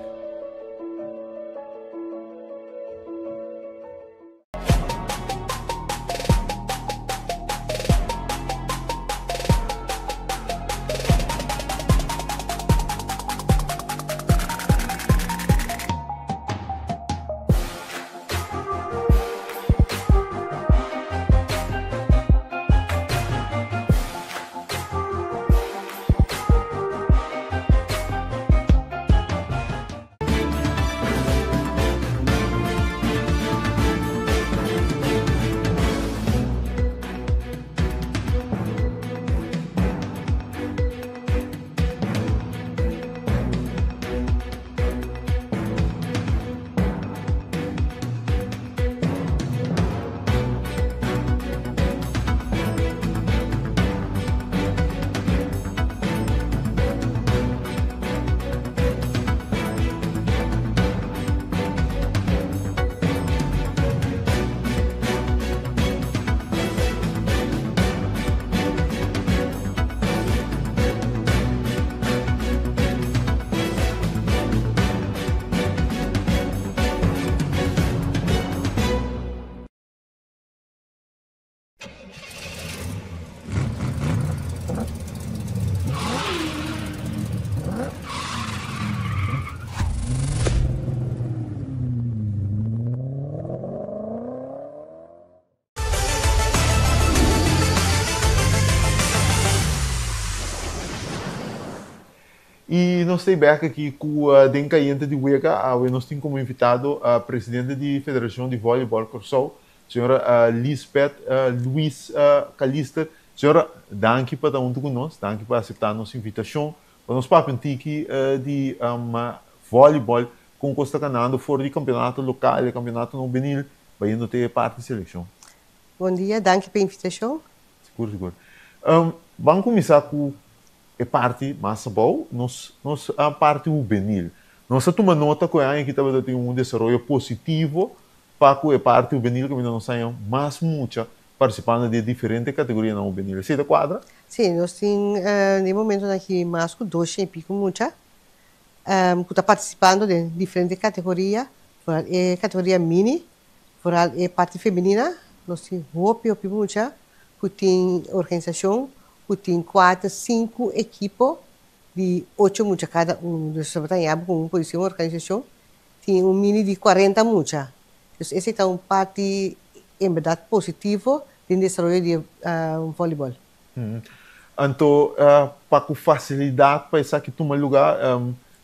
I nos ta bek aki ku den Kayente di Wega. Awe nos tin komo invitado presidente di Federashon di Vòlibòl Kòrsou, Señora Lisbeth Luis Calister. Señora, danki pa ta huntu ku nos, danki pa aseptá nos invitashon pa nos papia un tiki di vòlibòl, kon kos ta kanando for di kampionato lokal, e kampionato no benil, bayendo te e parti selekshon. Bon dia, danki pa e invitashon. Sigur, sigur. Ban kuminsá ku e parti mas abou, nos nos parti hubenil. Nos a tuma nota ku e aña aki tabata tin un desaroyo positivo Pa ku e parti hubenil kaminda nos haña mas mucha partisipando di e diferente kategorianan hubenil. Esei ta kuadra? Sí, nos tin den e momentonan aki mas ku doshen i piku mucha ku ta partisipando den diferente kategoria, foral e kategoria mini, foral e parti femenina. Nos tin hopi hopi mucha ku tin organisashon ku tin kuater, sinku ekipo di ocho mucha kada un. Dus tabata haña bo ku un por disi un organisashon Tin un mini di cuarenta mucha. Dus esey ta un parti en berdad positivo den desaroyo di e volleyball. Anto pa cu facilidad pa esaki tuma lugar,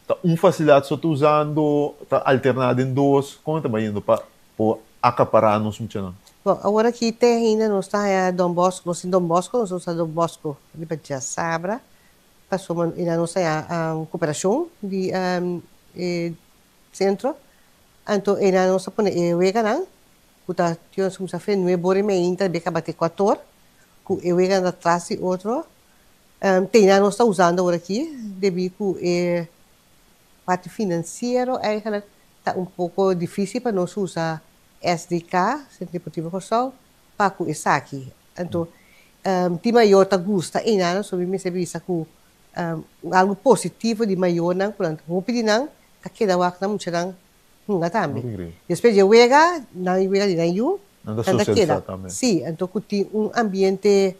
ta un facilidad so ta usando, ta alterna den dos, con e ta bayendo pa por acapara nos muchanan? Bon, awor aki te ainda nos ta haya Don Bosco, nos tin Don Bosco, nos ta usa Don Bosco riba djasabra. Pasobra i nan nos haya cooperacion di e centro, anto e nan nos a pone e weganan cu ta tin nos cuminsa fe nuebe ora y meinta beka bate cuator cu e weganan ta tras di otro. Te nan nos ta usando awor aki debi cu e parti financiero eigenlijk ta un poco dificil pa nos usa SDK, Centro Deportivo Corsou, pa cu esaki. Anto, tin mayor ta gusta einan, so mi mester bisa cu algo positivo di mayornan cu nan hopi di nan ta keda wak nan muchanan hunga tambe. Despues di e wega, nan wega di nan yu, Nan ta nan ta socialisa keda. tambe. Si, anto cu tin un ambiente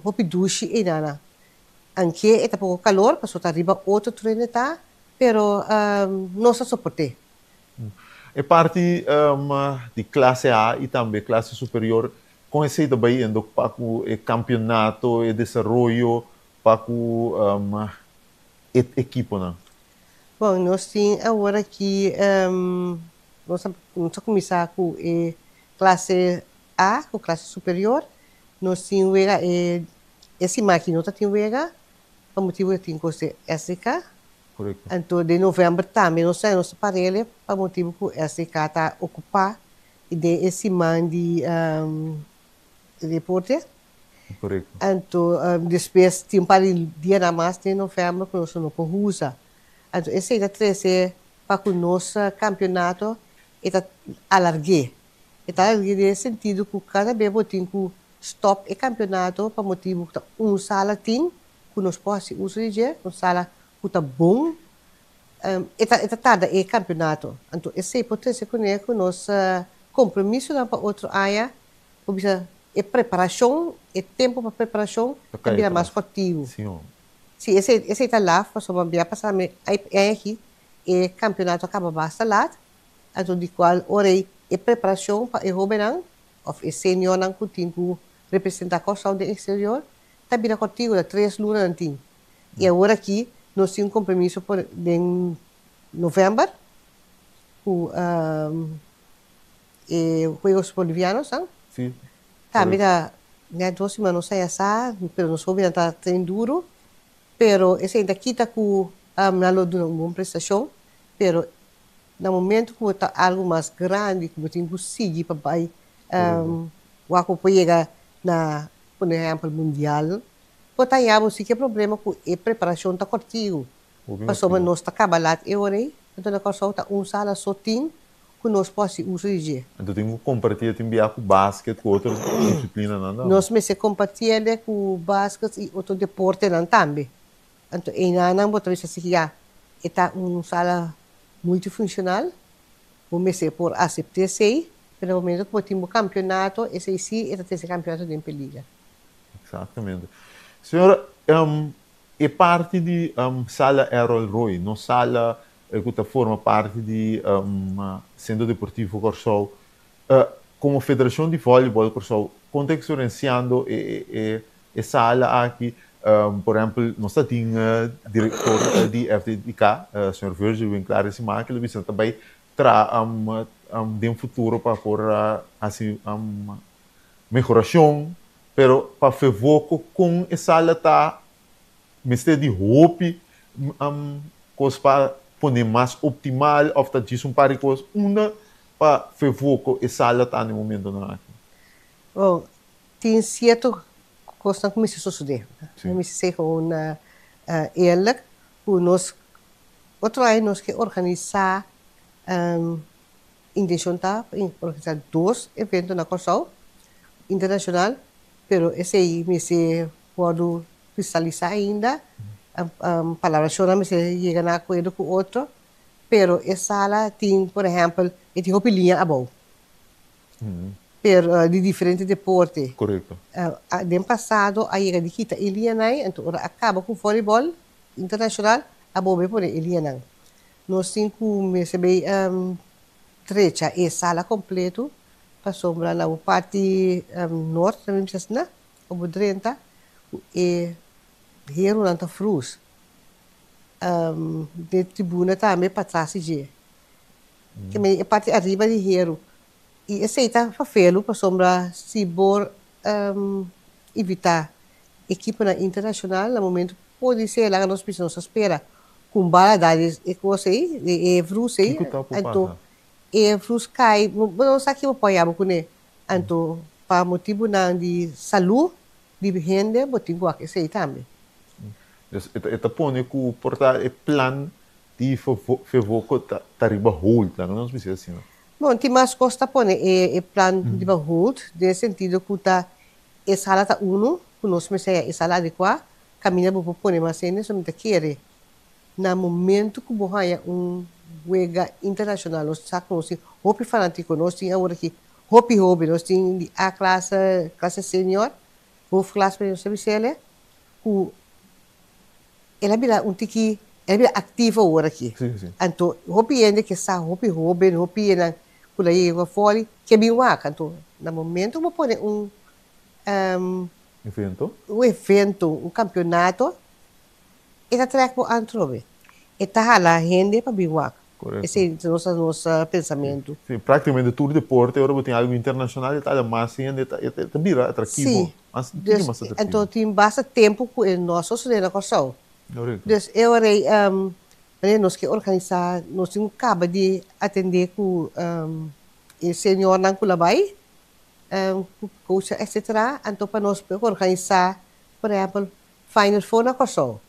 hopi dushi einan. Anke e ta poko kalor, pasobra ta riba otro tur hende ta, pero nos ta soport'é. E parti di klase A i tambe klase superior, kon esei ta bai endo pa ku e kampionato, e desaroyo pa ku e ekiponan? Bon, nos tin awor aki, nos a nos a kuminsá ku e klase A, ku klase superior. Nos tin wega e e siman aki no ta tin wega pa motibu ku tin kos di SDK. Anto den novèmber tambe nos ta nos ta parele pa motibu ku SDK ta okupá den e siman di deporte. Anto despues tin un par di dianan mas den novèmber ku nos no por usa. Anto esei ta trese pa ku nos kampionato e ta alarg'é. E ta alarg'é den e sentido ku kada bes bo tin ku stòp e kampionato pa motibu ku ta un sala tin ku nos por hasi uso di dje, un sala ku ta bon, e ta e ta tarda e kampionato. Anto esei por trese kuné ku nos kompromisonan pa otro aña Bo bisa e preparashon, e tempu pa preparashon ta bira mas kòrtigu. Si, esei esei ta laf pasobra bia pasá mi e aña aki e kampionato a kaba basta lat, anto di kual ora ei e preparashon pa e hóbennan òf e seniornan ku tin ku representá Kòrsou den eksterior ta bira kòrtigu, ta tres luna nan tin. I awor aki nos tin un kompromiso por den novèmber ku E Juegos Bolivianos nan. Sí. Tambe ta net dos siman nos a yasa, pero nos hobennan ta train duro. Pero esei ta kita ku nan lo duna un bon prestashon, pero na momento ku bo ta algu mas grandi ku bo tin ku sigui pa bai wak bo por yega na por ehèmpel mundial, bo ta haña bo si ke problema ku e preparashon ta kòrtigu. Pasobra nos ta kaba lat e ora ei, anto na Kòrsou ta un sala so tin ku nos por hasi uso di dje. Anto tin ku kompartié tin bia ku basket ku otro disiplinanan tambe. Nos mester kompartié ku basket i otro deportenan tambe. Anto einanan bo ta bisa si ya e ta un sala multifunshonal, bo mester por asept'é esei, pero na momento ku bo tin bo kampionato, esei si e ta trese kampionato den peliger. Eksaktamente. Señora, e parti di sala Errol Roy, nos sala ku ta forma parti di Sentro Deportivo Kòrsou. Komo Federashon di Vòlibòl Kòrsou, kon ta eksperensiando e sala aki? Por ehèmpel, nos ta tin direktor di FDDK, señor Virgil Winklaar e siman aki lo bisa ta bai traha den futuro pa por hasi mehorashon, pero pa Fevoko kon e sala ta Mester di hopi kos pa pone mas optimal of ta djis un par di kos? Unda pa Fevoco e sala ta na e momentonan aki? Bon, tin sierto kosnan ku mester sosodé. Mi mester ser gewoon eerlijk ku nos otro aña nos ke organisá, intenshon ta pa organisá dos evento na Kòrsou internashonal, pero esei mester wòrdu kristalisá ainda, palabrashonnan mester yega na akuerdo ku otro, pero e sala tin, por ehèmpel, e tin hopi liña abou, pero di diferente deporte. Korekto. Den pasado a yega di kita e liñanan ei, anto ora a kaba ku vòlibòl internashonal a bolbe pone e liñanan. Nos tin ku mester bay drecha e sala kompleto pasobra na bo parti nort, ta bisa asina, Ku bo drenta ku e herunan ta frus den tribuna tambe patras di dje. Ke men e parti ariba di heru. I esei ta fafelu pasobra si bo invitá ekiponan internashonal na momento podi ser laga nos bisa nos ta spera ku un bala da di e kos ei, di e frus ei, anto e frus kai, bo no sa ki bo por haña bo kuné. Anto pa motibunan di salú di hende bo tin ku wak esei tambe. Dus e ta pone ku por ta e plan di Fevoko ta riba hold, laga nos bisa asina. Bon, tin mas kos ta pone e plan riba hold den e sentido ku ta e sala ta unu ku nos mester haña e sala adekuá kaminda bo por pone mas hende, so mi ta kere Na momento ku bo haña un wega internashonal nos sa ku nos tin hopi fanatiko, nos tin awor aki hopi hoben, nos tin di A klase, klase senior, hoofdklas pa nos ta bis'el, ku El a bira un tiki, el a bira aktivo awor aki. Anto hopi hende ke sa, hopi hoben, hopi hendenan ku la yega afori ke bin wak. Anto na momento ku bo pone un Evento. Un evento, un kampionato, e ta trèk bo antrobe. E ta hala hende pa bin wak. Korekto. Esei ta nos nos pensamentu. Sí, práktikamente tur deporte ora bo tin algu internashonal e ta hala mas hende, e ta bira atraktivo. Sí. Mas, Dus, mas atraktivo. anto tin basta tempu ku e no a sosodé na Kòrsou. Korekto. Dus e ora ei wanneer nos ke organisá, nos tin ku kaba di atendé ku e señornan ku la bai, ku coach etcetera, anto pa nos por organisá, por ehèmpel, Final Four na Kòrsou.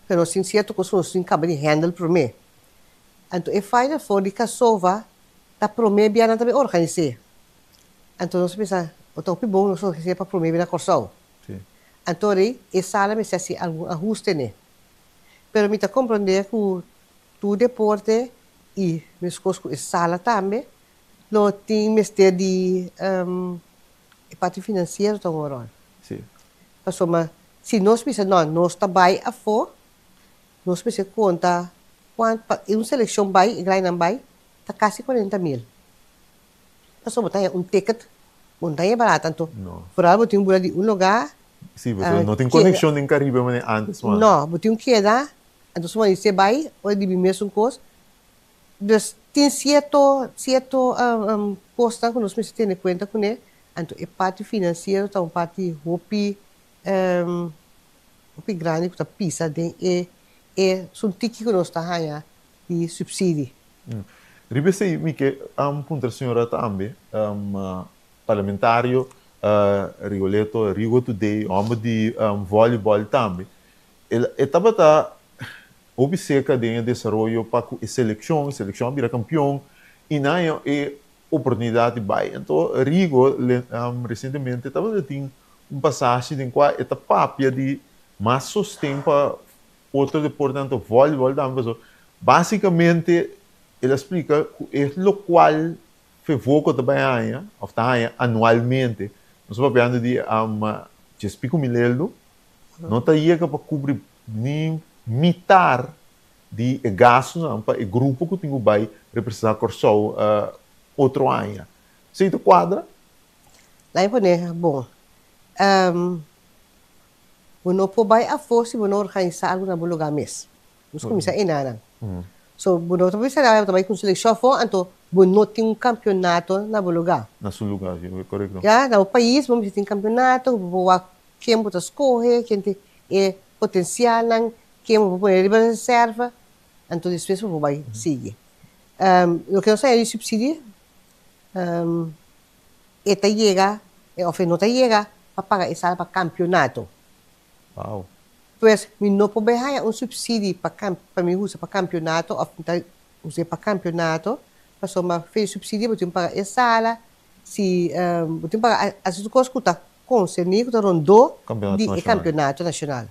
Pero nos tin sierto kos ku nos tin kaba di handle promé. Anto e Final Four di Kasova ta promé bia nan ta bin organis'é. Anto nos a pensa, bo ta hopi bon nos organis'é pa promé bia na Kòrsou. Anto rei e sala mester hasi algun ahuste n'e. Pero mi ta komprondé ku tur deporte i meskos ku e sala tambe lo tin mester di e parti finansiero ta un ròl. Pasobra si nos bisa no, nos ta bai afó, nos mester konta kuantu pa un selekshon bai, e grainan bai, ta kasi 40,000. Pasobra bo ta haña un ticket, bo no ta haña barata, anto foral bo tin bula di un lugá. Sí, pasobra no tin konekshon den Karibe manera antes mas. No, bo tin un keda, anto suma di se bai, ora di bin mesun kos. Dus tin sierto sierto kosnan ku nos mester tene kuenta kuné, anto e parti finansiero ta un parti hopi hopi grandi ku ta pisa den e e suntiki ku nos ta haña di supsidi. Riba esei mi ke puntra señora tambe, parlamentario Rigoletto Rigo Today, hòmber di vòlibòl tambe, e tabata Hopi serka den e desaroyo pa ku e selekshon, e selekshon a bira kampion i nan haña e oportunidat di bai. Anto Rigo resientemente tabata tin un pasashi den kua e ta papia di mas sosten pa otro deporte, anto vòlibòl tambe pasobra basikamente el a splika ku e lokual Fevoko ta bai haña òf ta haña anualmente, nos ta papiando di djespiku mil eldo, no ta yega pa kubri ni mitar di e gastunan pa e grupo ku tin ku bai representá Kòrsou otro aña. Esei ta kuadra? Laat mi pone bon. Bo no por bai afó si bo no organisá algu na bo lugá mes. Nos kuminsá enanan. So bo no ta bisa bo ta bai ku un selekshon afó anto bo no tin un kampionato na bo lugá. Na su lugá, si, korekto. Ya, na bo pais bo mester tin kampionato, bo por wak ken bo ta skohe, ken tin e potensialnan, ken bo por pone riba reserva, anto despues bo por bai sigui. Loke nos a haña di supsidio, e ta yega òf e no ta yega pa paga e sala pa kampionato. Wow. Pues mi no por bai haña un supsidi pa pa mi usa pa kampionato òf mi ta us'é pa kampionato, pasobra fe e supsidio bo tin paga e sala, si bo tin paga hasi tur kos ku ta konserní, ku ta rondó di e kampionato nashonal.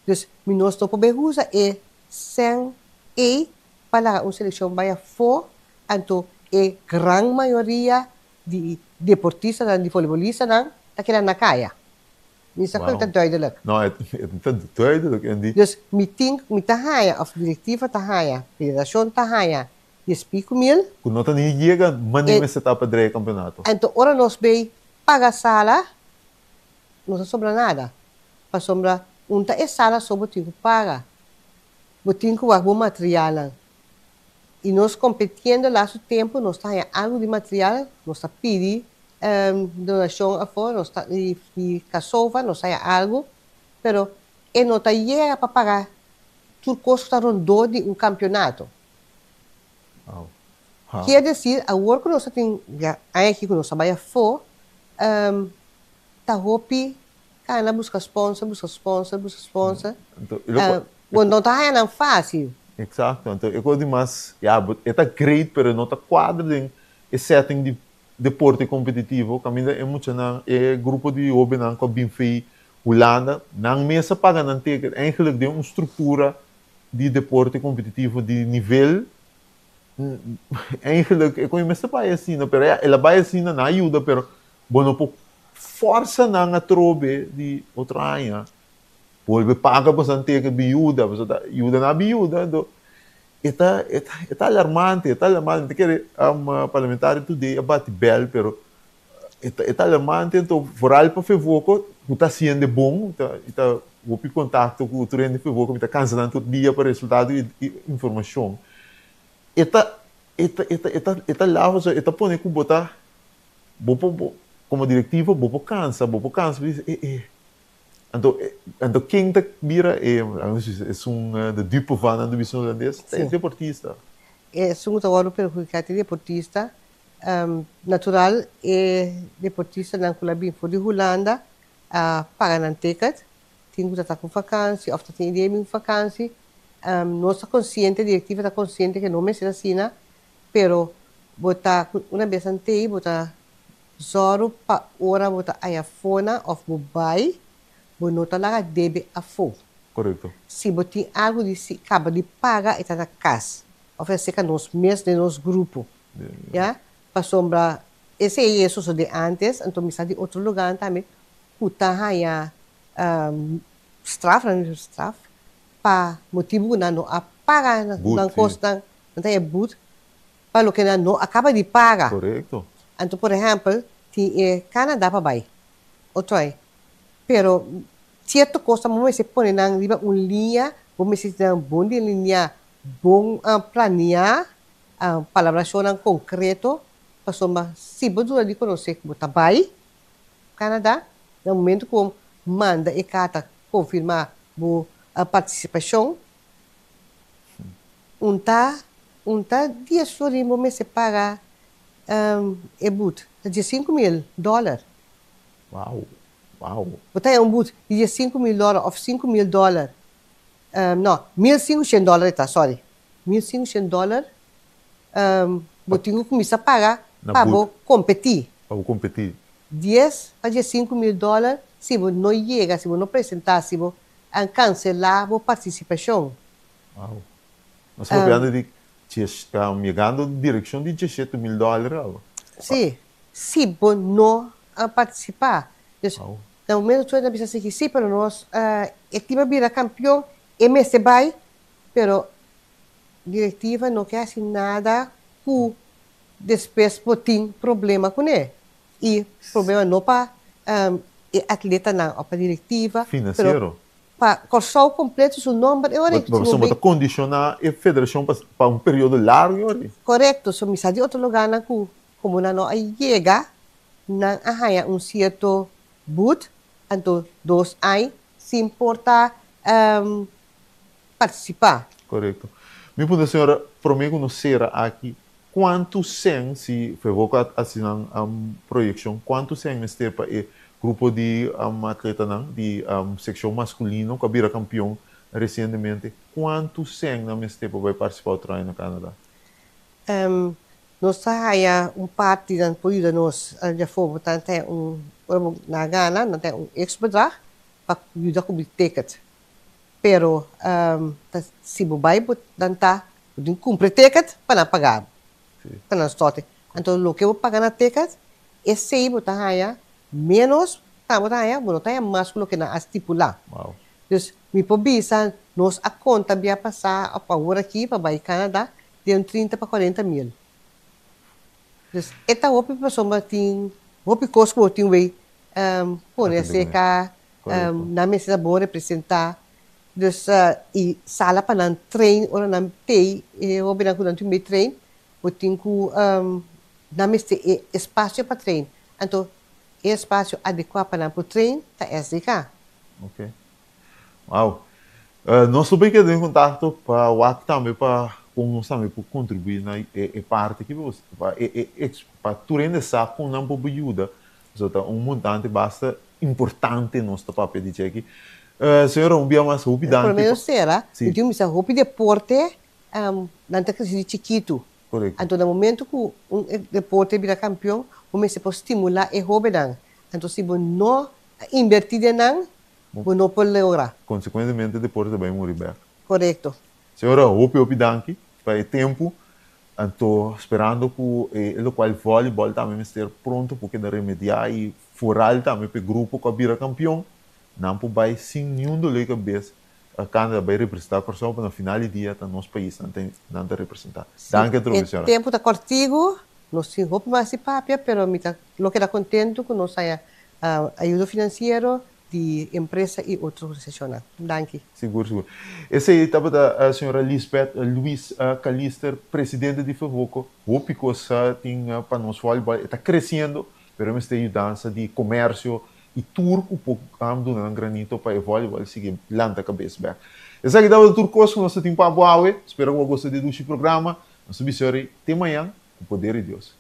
Dus mi nos no por bai usa e sèn ei pa laga un selekshon bai afó, anto e gran mayoria di deportistanan, di voleibolistanan ta keda na kaya. Mi sa ku e ta duidelijk. No, e ta duidelijk en di. Dus mi tin, mi ta haña, òf direktiva ta haña, federashon ta haña 10 piku mil. Ku no ta ni yega manera mester ta pa drei e kampeonato. Anto ora nos bay paga sala, no ta sobra nada. Pasobra un ta e sala so bo tin ku paga. Bo tin ku wak bo materialnan. I nos kompetiendo lastu tempu nos ta haña algu di material, nos ta pidi donashon afó, nos ta di Casova nos haña algu, pero e no ta yega pa paga tur kos ku ta rondó di un kampionato. Kier desir awor ku nos ta tin ya aña aki ku nos ta bai afó, ta hopi kana buska sponsor, buska sponsor, buska sponsor. Bo no ta haña nan fásil. Exacto. Anto e kos di mas, ya, e ta great pero e no ta kuadra den e setting di deporte kompetitivo kaminda e muchanan, e grupo di hóbennan ku a bin fei Hulanda, nan mes a paga nan ticket eigenlijk den un struktura di deporte kompetitivo di nivel, eigenlijk e kon mester bai asina, pero ya, el a bai asina, nan a yuda pero bo no por forsa nan atrobe di otro aña. Bolbe paga pa san teken biuda, pasobra ta yuda na biuda, anto e ta e ta e ta alarmante, e ta alarmante. Mi ta kere parlamentario today a bati bèl, pero e ta e ta alarmante, anto foral pa Fevoko ku ta hasiendo bon, ta mi ta hopi kontakto ku tur hende di Fevoko, mi ta kansa nan tur dia pa resultado i informashon. E ta e ta e ta e ta e ta laf pasobra e ta pone ku bo ta bo por bo komo direktiva bo por kansa, bo por kansa bo bisa e e Anto, anto ken ta bira e, esun de dupe van nan ta bisa na hulandes? Ta e deportista. Esun ku ta wòrdu perhudiká ta e deportista. Natural e deportistanan ku la bin for di Hulanda a paga nan ticket. Tin ku ta ta ku vakansi òf ta tin idea di bin ku vakansi. Nos ta konsiente, direktiva ta konsiente ke no mester asina, pero bo ta una bes nan tei bo ta Zòru pa ora bo ta aya fona òf bo bai, bo no ta laga debe afó. Korekto. Si bo tin algu di si kaba di paga e ta na kas òf e seka nos mes den nos grupo. Ya? Pasobra esei e sosodé ántes, anto mi sa di otro lugánan tambe ku ta haña straf, nan bisa straf, pa motibu ku nan no a paga nan kosnan, nan ta haña but pa loke nan no a kaba di paga. Korekto. Anto por ehèmpel tin e Canada pa bai otro ai pero sierto kos ta bo mester pone nan riba un liña, bo mester tin nan bon delineá, bon planeá, palabrashonnan konkreto pasobra si bo duna di konosé ku bo ta bai Canada na momento ku bo manda e karta konfirmá bo partisipashon Un ta un ta dies florin bo mester paga e but, ta 15.000 dòler. Wow, wow. Bo ta haña un but di 15.000 dòler òf 5.000 dòler, no, 1.500 dòler e ta, sorry, 1.500 dòler bo tin ku kuminsá paga pa bo kompetí. Pa bo kompetí. Dies pa 15.000 dòler si bo no yega, si bo no presentá, si bo kanselá bo partisipashon. Wow. Nos ta papiando di yegando direkshon di 17.000 dòler awe. Sí. Si bo no a partisipá. Dus, na momento tur nan bisa así, sí, pero nos e tim a bira kampion, e mester bai, pero direktiva no ke hasi nada ku despues bo tin problema kuné. I problema no pa e atletanan òf pa direktiva, pero Finansiero. Pa Kòrsou kompleto su nòmber e ora ei. Bo ta kondishoná e federashon pa un periodo largu e ora ei. Korekto, so mi sa di otro lugánan ku komo nan no a yega, nan a haña un sierto but, anto dos aña sin por ta partisipá. Korekto. Mi puntra señora, promé ku nos sera aki, kuantu sèn, si Fevoco a hasi nan proyekshon, kuantu sèn mester pa e grupo di atletanan di sekshon maskulino ku a bira kampion resientemente, kuantu sèn nan mester pa bai partisipá otro aña na Canada? Nos ta haña un parti nan por yuda nos djafó, bo ta haña un, ora bo na gana, nan ta haña un ex bedrag pa yuda ku bo ticket. Pero ta si bo bai bo nan ta bo tin kumpra e ticket pa nan paga bo, pa nan stòrte. Anto loke bo paga na ticket esei bo ta haña ménos ta bo ta haña, bo no ta haña mas ku loke nan a stipulá. Dus mi por bisa nos a konta bia pasá òf awor aki pa bai Canada den un 30 pa 40 mil. Dus e ta hopi pasobra tin hopi kos ku bo tin wei pone aserka Nan mester ta bon representá. Dus i sala pa nan train ora nan tei e hobennan ku nan tin bai train bo tin ku nan mester e espasio pa train. Anto e espasio adekuá pa nan por train ta SDK. Ok. Wow. Nos lo bai keda den kontakto pa wak tambe pa kon nos tambe por kontribuí na e parti aki pa pa tur hende sa kon nan por yuda. Pasobra ta un montante basta importante nos ta papia di dje aki. Señora, un bia mas hopi danki. Por lo menos sera, mi tin bisa hopi deporte nan ta crece di chikitu. Correcto. Anto na momento cu un deporte bira campeon, bo mester por stimula e hobennan. Anto si bo no inverti den nan, bo no por logra. Consecuentemente deporte ta bay muri bek. Correcto. Señora, hopi hopi danki pa e tempo. Anto sperando cu e locual volleyball tambe mester pronto por keda remedia y foral tambe p'e grupo cu a bira campeon. Nan por bai sin niun doló di kabes Canada bai representá Kòrsou pa na final di dia ta nos pais nan ta nan ta representá. Danki atrobe E señora. tempu ta kòrtigu, nos tin hopi mas di papia, pero mi ta lo keda kontentu ku nos haña ayudo finansiero di empresa i otro organisashonnan. Danki. Sigur, sigur. Esei tabata señora Lisbeth Luis Calister, presidente di Fevoko. Hopi kos tin pa nos vòlibòl. E ta kresiendo, pero e mester yudansa di komersio i tur ku por duna nan granito pa e vòlibòl sigui lanta kabes bèk. Esaki tabata tur kos ku nos ta tin pa bo awe. Spera ku bo a gosta di e dushi programa. Nos ta bisa ori te mañan ku poder di Dios.